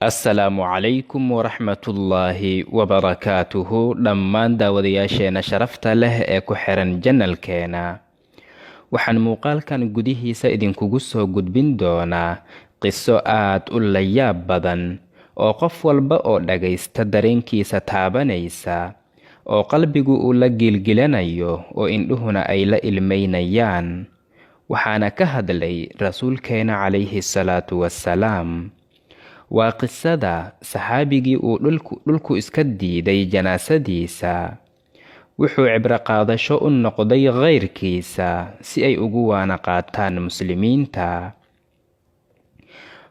Assalaamu calaykum waraxmatullaahi wabarakaatuhu dhammaan daawadayaasheena sharafta leh ee ku xiran channelkeena. Waxaan muuqaalkan gudihiisa idinkugu soo gudbin doonaa qiso aad u layaab badan oo qof walba oo dhagaysta dareenkiisa taabanaysa, oo qalbigu uu la gilgilanayo oo indhuhuna ay la ilmeynayaan. Waxaana ka hadlay Rasuulkeena calayhi salaatu wassalaam. Waa qisada saxaabigii uu dhulku iska diiday janaasadiisa. Wuxuu cibro qaadasho u noqday khayrkiisa si ay ugu waana qaataan Muslimiinta.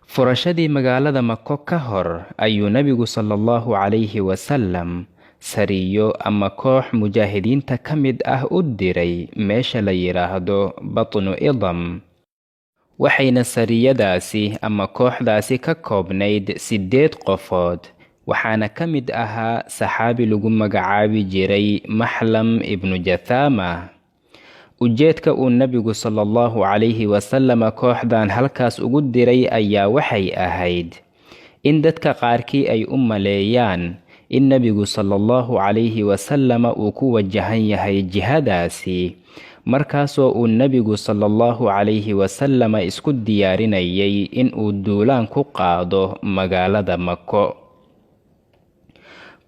Furashadii magaalada Mako ka hor ayuu Nabigu sala Allahu calayhi wasalam sariyo ama koox mujaahidiinta ka mid ah u diray meesha la yidhaahdo Batnu Idam. Waxayna sariyadaasi ama kooxdaasi ka koobnayd 8 qofood, waxaana ka mid ahaa saxaabi lagu magacaabi jiray Maxlam ibnu Jathama. Ujeedka uu Nabigu sala Allahu calayhi wasalama kooxdan halkaas ugu diray ayaa waxay ahayd in dadka qaarkii ay u maleeyaan in Nabigu sala Allahu calayhi wasalama uu ku wajahan yahay jihadaasi, markaasoo uu Nabigu sala Allahu calayhi wasalama isku diyaarinayay in uu duulaan ku qaado magaalada Mako.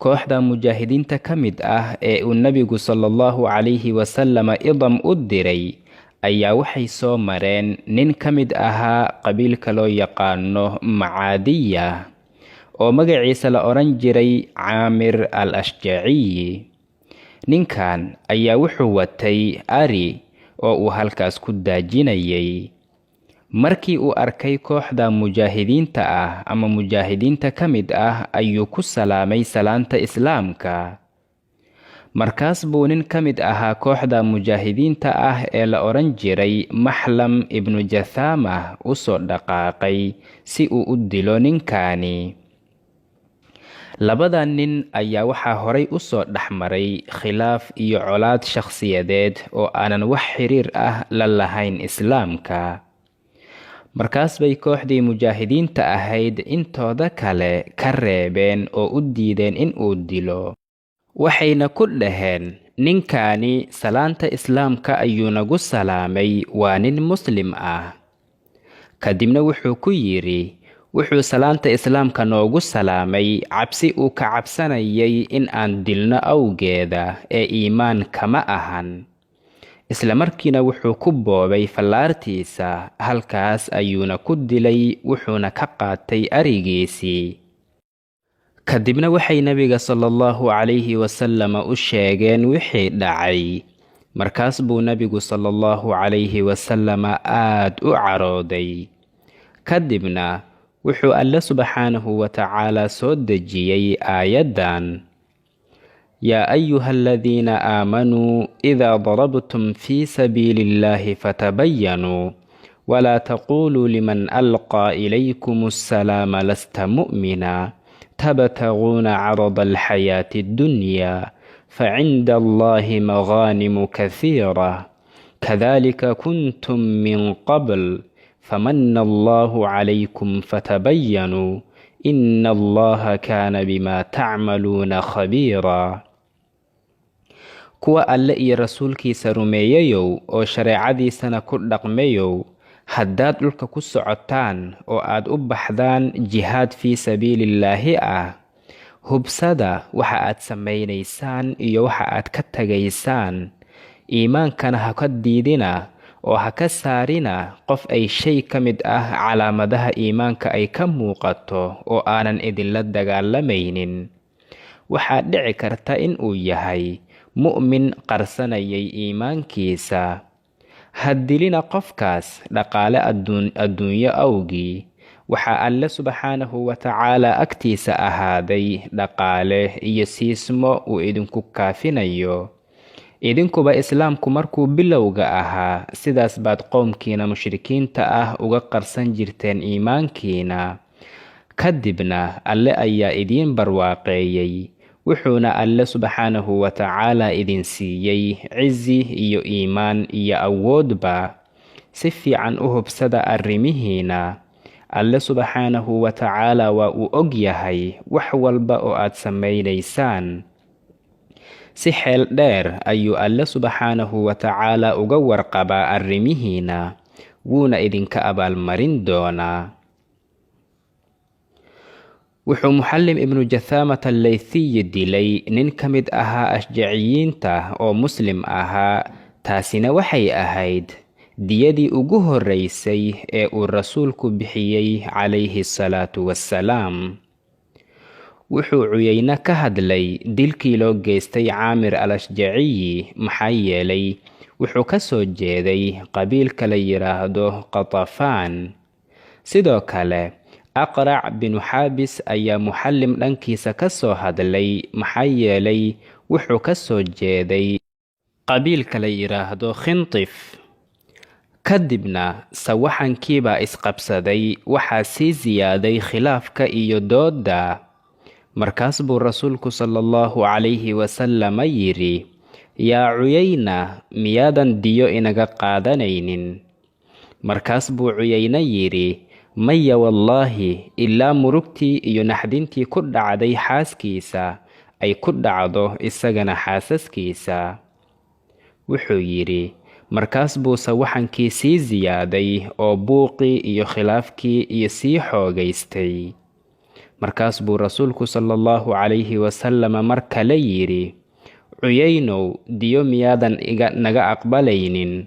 Kooxda mujaahidiinta ka mid ah ee uu Nabigu sala Allahu calayhi wasalama Idam u diray ayaa waxay soo mareen nin ka mid ahaa qabiilka loo yaqaano Macaadiya oo magaciisa la odhan jiray Caamir al Ashjaciyi. Ninkan ayaa wuxuu watay ari oo uu halkaas ku daajinayay. Markii uu arkay kooxda mujaahidiinta ah ama mujaahidiinta ka mid ah ayuu ku salaamay salaanta Islaamka. Markaas buu nin ka mid ahaa kooxda mujaahidiinta ah ee la odhan jiray Maxlam ibnu Jathama u soo dhaqaaqay si uu u dilo ninkaani. Labada nin ayaa waxaa horay u soo dhexmaray khilaaf iyo colaad shakhsiyadeed oo aanan wax xiriir ah la lahayn Islaamka. Markaas bay kooxdii mujaahidiinta ahayd intooda kale ka reebeen oo u diideen in uu dilo. Waxayna ku dhaheen, "Ninkaani salaanta Islaamka ayuu nagu salaamay, waa nin Muslim ah." Kadibna wuxuu ku yidhi, "Wuxuu salaanta Islaamka noogu salaamay cabsi uu ka cabsanayay in aan dilno awgeeda, ee iimaan kama ahan." Isla markiina wuxuu ku boobay fallaartiisa, halkaas ayuuna ku dilay, wuxuuna ka qaatay arigiisii. Kadibna waxay Nabiga sala Allahu calayhi wasalama u sheegeen wixii dhacay. Markaas buu Nabigu sala Allahu calayhi wasalama aad u carooday. Kadibna wuxuu Alle subxaanahu wa tacaala soo dejiyey aayaddan: "Yaa ayuha aladiina aamanuu idaa darabtum fii sabiili illahi fatabayanuu walaa taquuluu liman alqaa ilaykum assalaama lasta mu'mina tabtaguuna carada alxayaati addunyaa facinda Allahi magaanimu kathiira kadalika kuntum min qabl famana Allahu calaykum fatabayanuu ina Allaha kaana bima tacmaluuna khabiira." Kuwa Alle iyo Rasuulkiisa rumeeyayow oo shareecadiisana ku dhaqmayow, haddaad dhulka ku socotaan oo aad u baxdaan jihaad fii sabiilillaahi ah, hubsada waxa aad samaynaysaan iyo waxa aad ka tagaysaan. Iimaankana ha ka diidina oo ha ka saarina qof ay shay ka mid ah calaamadaha iimaanka ay ka muuqato oo aanan idinla dagaalamaynin. Waxaa dhici karta in uu yahay mu'min qarsanayay iimaankiisa. Ha dilina qofkaas dhaqaale adduunyo awgii. Waxaa Alle subxaanahu wa tacaala agtiisa ahaaday dhaqaale iyo siismo uu idinku kaafinayo. Idinkuba Islaamku markuu bilowga ahaa sidaas baad qoomkiina mushrikiinta ah uga qarsan jirteen iimaankiina. Kadibna Alle ayaa idiin barwaaqeeyey, wuxuuna Alle subxaanahu wa tacaala idin siiyey cizi iyo iimaan iyo awoodba. Si fiican u hubsada arrimihiina. Alle subxaanahu wa tacaala waa uu og yahay wax walba oo aad samaynaysaan. Si xeel dheer ayuu Alle subxaanahu wa tacaala uga warqabaa arrimihiina, wuuna idinka abaalmarin doonaa. Wuxuu Muxallim ibnu Jathaamat Allaythiyi dilay nin ka mid ahaa Ashjaciyiinta oo Muslim ahaa. Taasina waxay ahayd diyadii ugu horreysay ee uu rasuulku bixiyey calayhi salaatu wassalaam. Wuxuu Cuyayne ka hadlay dilkii loo geystay Caamir al Ashjaciyi, maxaa yeelay wuxuu ka soo jeeday qabiilka la yidhaahdo Qatafaan. Sidoo kale Aqrac binu Xaabis ayaa Muxallim dhankiisa ka soo hadlay, maxaa yeelay wuxuu ka soo jeeday qabiilka la yidhaahdo Khintif. Kadibna sawaxankiibaa isqabsaday, waxaa sii siyaaday khilaafka iyo doodda. Markaas buu rasuulku sala allahu calayhi wasalama yidhi: "Yaa Cuyayna, miyaadan diyo inaga qaadanaynin?" Markaas buu Cuyayne yidhi: "Maya wallaahi, ilaa murugtii iyo naxdintii ku dhacday xaaskiisa ay ku dhacdo isagana xaasaskiisa." Wuxuu yidhi: Markaas buu sawaxankii sii siyaaday oo buuqii iyo khilaafkii iyo sii xoogaystay. Markaas buu rasuulku sala allahu calayhi wasalama mar kale yidhi: "Cuyaynow, diyo miyaadan naga aqbalaynin?"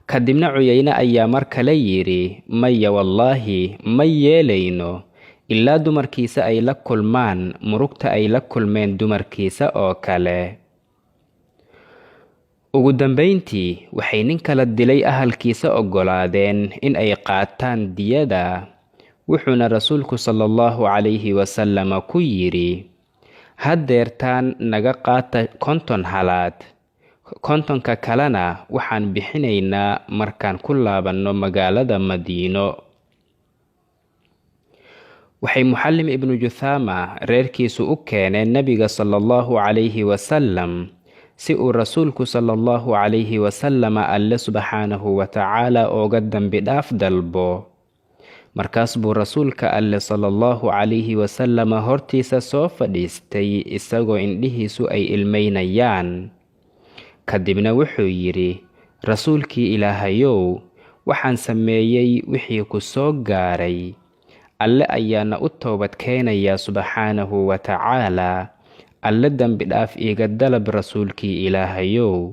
Kadibna Cuyayne ayaa mar kale yidhi: "Maya wallaahi, ma yeelayno ilaa dumarkiisa ay la kulmaan murugta ay la kulmeen dumarkiisa oo kale." Ugu dambayntii waxay nin kala dilay ahalkiisa oggolaadeen in ay qaataan diyada, wuxuuna rasuulku sala allahu calayhi wasalama ku yidhi: "Haddeertaan naga qaata 50 halaad, 50-ka kalena waxaan bixinaynaa markaan ku laabanno magaalada Madiino." Waxay Muxallim ibnu Juthaama reerkiisu u keeneen nebiga sala allahu calayhi wasalam si uu rasuulku sala allahu calayhi wasalama Alle subxaanahu wa tacaala ooga dembi dhaaf dalbo. Markaas buu rasuulka Alle sala allahu calayhi wasalama hortiisa soo fadhiistay isagoo indhihiisu ay ilmaynayaan. Kadibna wuxuu yidhi: "Rasuulkii Ilaahayow, waxaan sameeyey wixii ku soo gaaray. Alle ayaana u toobad keenayaa subxaanahu wa tacaalaa. Alle dembi dhaaf iiga dalab, rasuulkii Ilaahayow."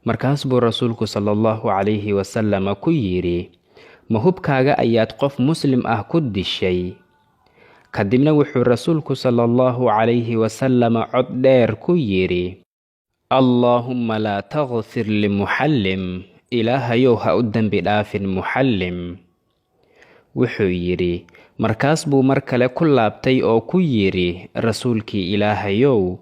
Markaas buu rasuulku sala allahu calayhi wasalama ku yidhi: "Ma hubkaaga ayaad qof muslim ah ku dishay?" Kadibna wuxuu rasuulku sala allahu calayhi wasalama cod dheer ku yidhi: "Allaahumma laa takfir limuxallim, Ilaahayow ha u dembi dhaafin Muxallim." Wuxuu yidhi: Markaas buu mar kale ku laabtay oo ku yidhi: "Rasuulkii Ilaahayow,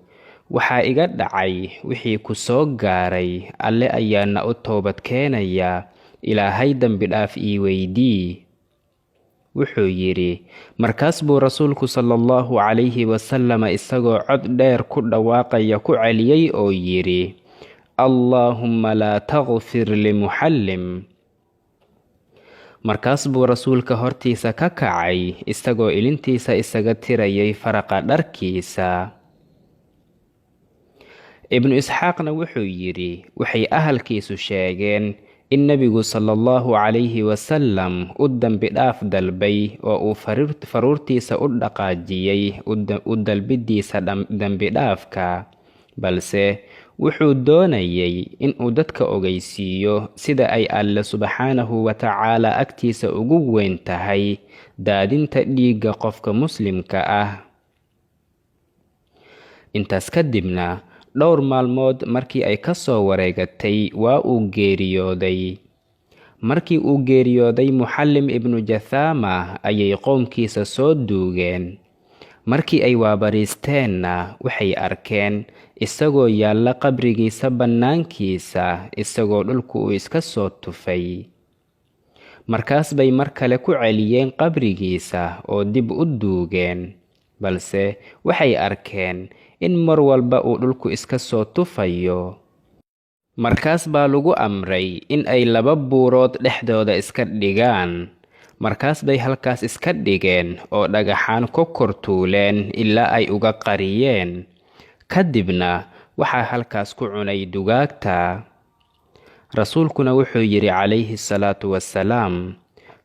waxaa iga dhacay wixii ku soo gaaray, Alle ayaana u toobad keenayaa, Ilaahay dembi dhaaf ii weydii." Wuxuu yidhi: Markaas buu rasuulku sala allahu calayhi wasalama isagoo cod dheer ku dhawaaqaya ku celiyey oo yidhi: "Allaahumma laa takfir limuxallim." Markaas buu rasuulka hortiisa ka kacay isagoo ilintiisa isaga tirayay faraqa dharkiisa. Ibnu Isxaaqna wuxuu yidhi: Waxay ahalkiisu sheegeen in nebigu sala allahu calayhi wasalam u dembi dhaaf dalbay oo uu faruurtiisa u dhaqaajiyey u dalbidiisa dembi dhaafka, balse wuxuu doonayay inuu dadka ogeysiiyo sida ay Alle subxaanahu wa tacaala agtiisa ugu weyn tahay daadinta dhiigga qofka muslimka ah. Intaas kadibna dhowr maalmood markii ay ka soo wareegatay waa uu geeriyooday. Markii uu geeriyooday Muxallim ibnu Jathaama ayay qoomkiisa soo duugeen. Markii ay waabariisteenna waxay arkeen isagoo yaalla qabrigiisa bannaankiisa, isagoo dhulku uu iska soo tufay. Markaas bay mar kale ku celiyeen qabrigiisa oo dib u duugeen, balse waxay arkeen in mar walba uu dhulku iska soo tufayo. Markaas baa lagu amray in ay laba buurood dhexdooda iska dhigaan. Markaas bay halkaas iska dhigeen oo dhagaxaan ku kor tuuleen ilaa ay uga qariyeen. Kadibna waxaa halkaas ku cunay dugaagta. Rasuulkuna wuxuu yidhi calayhi salaatu wassalaam,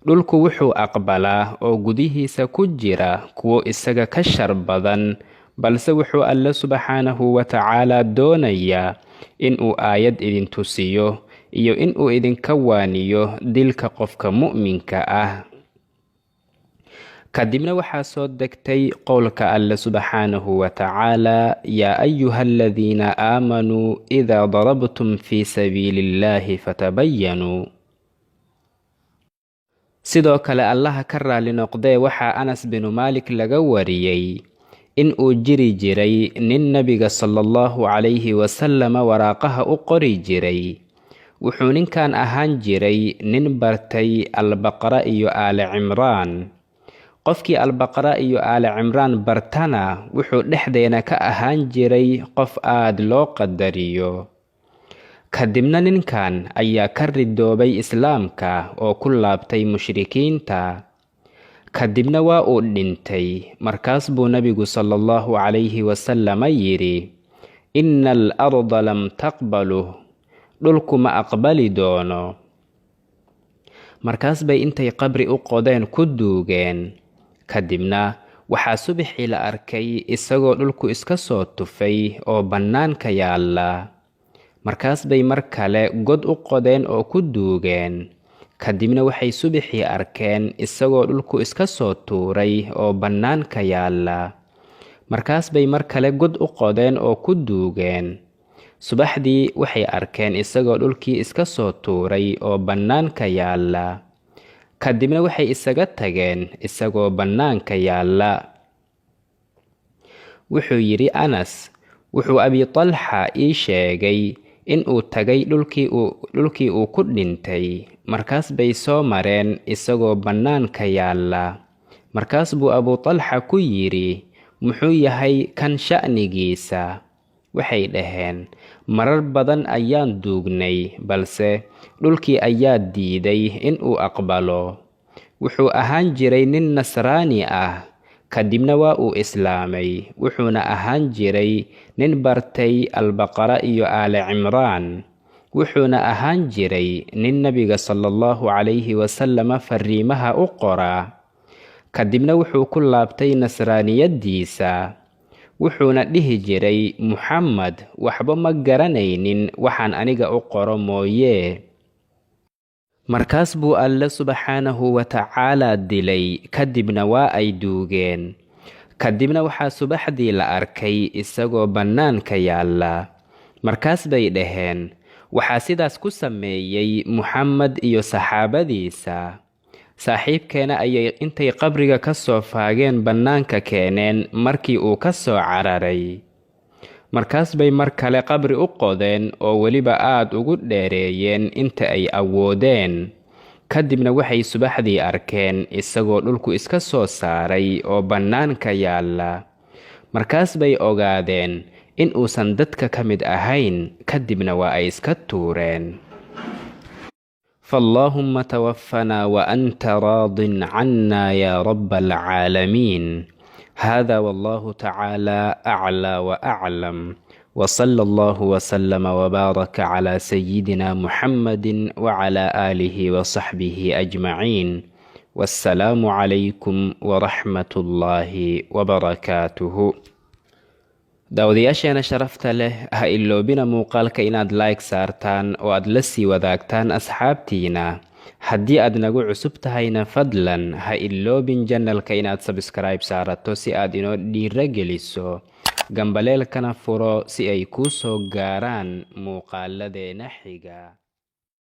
dhulku wuxuu aqbalaa oo gudihiisa ku jira kuwo isaga ka shar badan, balse wuxuu Alle subxaanahu wa tacaalaa doonayaa in uu aayad idin tusiyo iyo in uu idinka waaniyo dilka qofka mu'minka ah. Kadibna waxaa soo degtay qowlka Alle subxaanahu wa tacaalaa, yaa ayuha aladiina aamanuu idaa darabtum fii sabiili illaahi fatabayanuu. Sidoo kale Allaha ka raali noqdee waxaa Anas binu Maalik laga wariyey in uu jiri jiray nin nabiga sala allahu calayhi wasalama waraaqaha u qori jiray. Wuxuu ninkan ahaan jiray nin bartay Albaqara iyo Aali Cimraan. Qofkii Albaqara iyo Aali Cimraan bartana wuxuu dhexdeena ka ahaan jiray qof aad loo qadariyo. Kadibna ninkan ayaa ka ridoobay Islaamka oo ku laabtay mushrikiinta. Kadibna waa uu dhintay. Markaas buu nabigu sala allahu calayhi wasalama yidhi, inna al-arda lam taqbaluh, dhulku ma aqbali doono. Markaas bay intay qabri u qodeen ku duugeen. Kadibna waxaa subaxii la arkay isagoo dhulku iska soo tufay oo bannaanka yaalla. Markaas bay mar kale god u qodeen oo ku duugeen. Kadibna waxay subaxii arkeen isagoo dhulku iska soo tuuray oo bannaanka yaalla. Markaas bay mar kale god u qodeen oo ku duugeen. Subaxdii waxay arkeen isagoo dhulkii iska soo tuuray oo bannaanka yaalla. Kadibna waxay isaga tageen isagoo bannaanka yaalla. Wuxuu yidhi Anas, wuxuu Abi Talxa ii sheegay in uu tagay dhulkii uu ku dhintay. Markaas bay soo mareen isagoo bannaanka yaalla. Markaas buu Abu Talxa ku yidhi, muxuu yahay kan sha'nigiisa? Waxay dhaheen, marar badan ayaan duugnay, balse dhulkii ayaa diiday in uu aqbalo. Wuxuu ahaan jiray nin Nasraani ah, kadibna waa uu islaamay. Wuxuuna ahaan jiray nin bartay Albaqara iyo Aali Cimraan. Wuxuuna ahaan jiray nin nabiga sala allahu calayhi wasalama fariimaha u qora. Kadibna wuxuu ku laabtay nasraaniyadiisa. Wuxuuna dhihi jiray, Muxamed waxba ma garanaynin waxaan aniga u qoro mooye. Markaas buu Alle subxaanahu wa tacaalaa dilay, kadibna waa ay duugeen. Kadibna waxaa subaxdii la arkay isagoo bannaanka yaalla. Markaas bay dhaheen, waxaa sidaas ku sameeyey Muxamed iyo saxaabadiisa. Saaxiibkeena ayay intay qabriga ka soo faageen bannaanka keeneen markii uu ka soo cararay. Markaas bay mar kale qabri u qodeen oo weliba aad ugu dheereeyeen inta ay awoodeen. Kadibna waxay subaxdii arkeen isagoo dhulku iska soo saaray oo bannaanka yaalla. Markaas bay ogaadeen in uusan dadka ka mid ahayn, kadibna waa ay iska tuureen. فاللهم توفنا وأنت راض عنا يا رب العالمين. هذا والله تعالى أعلى وأعلم، وصلى الله وسلم وبارك على سيدنا محمد وعلى آله وصحبه أجمعين. والسلام عليكم ورحمة الله وبركاته. Daawadayaasheena sharafta leh, ha iloobina muuqaalka inaad like saartaan oo aad la sii wadaagtaan asxaabtiina. Haddii aad nagu cusub tahayna, fadlan ha iloobin channelka inaad subscribe saarato si aad inoo dhiiro geliso, gambaleelkana furo si ay kuu soo gaaraan muuqaaladeena xiga.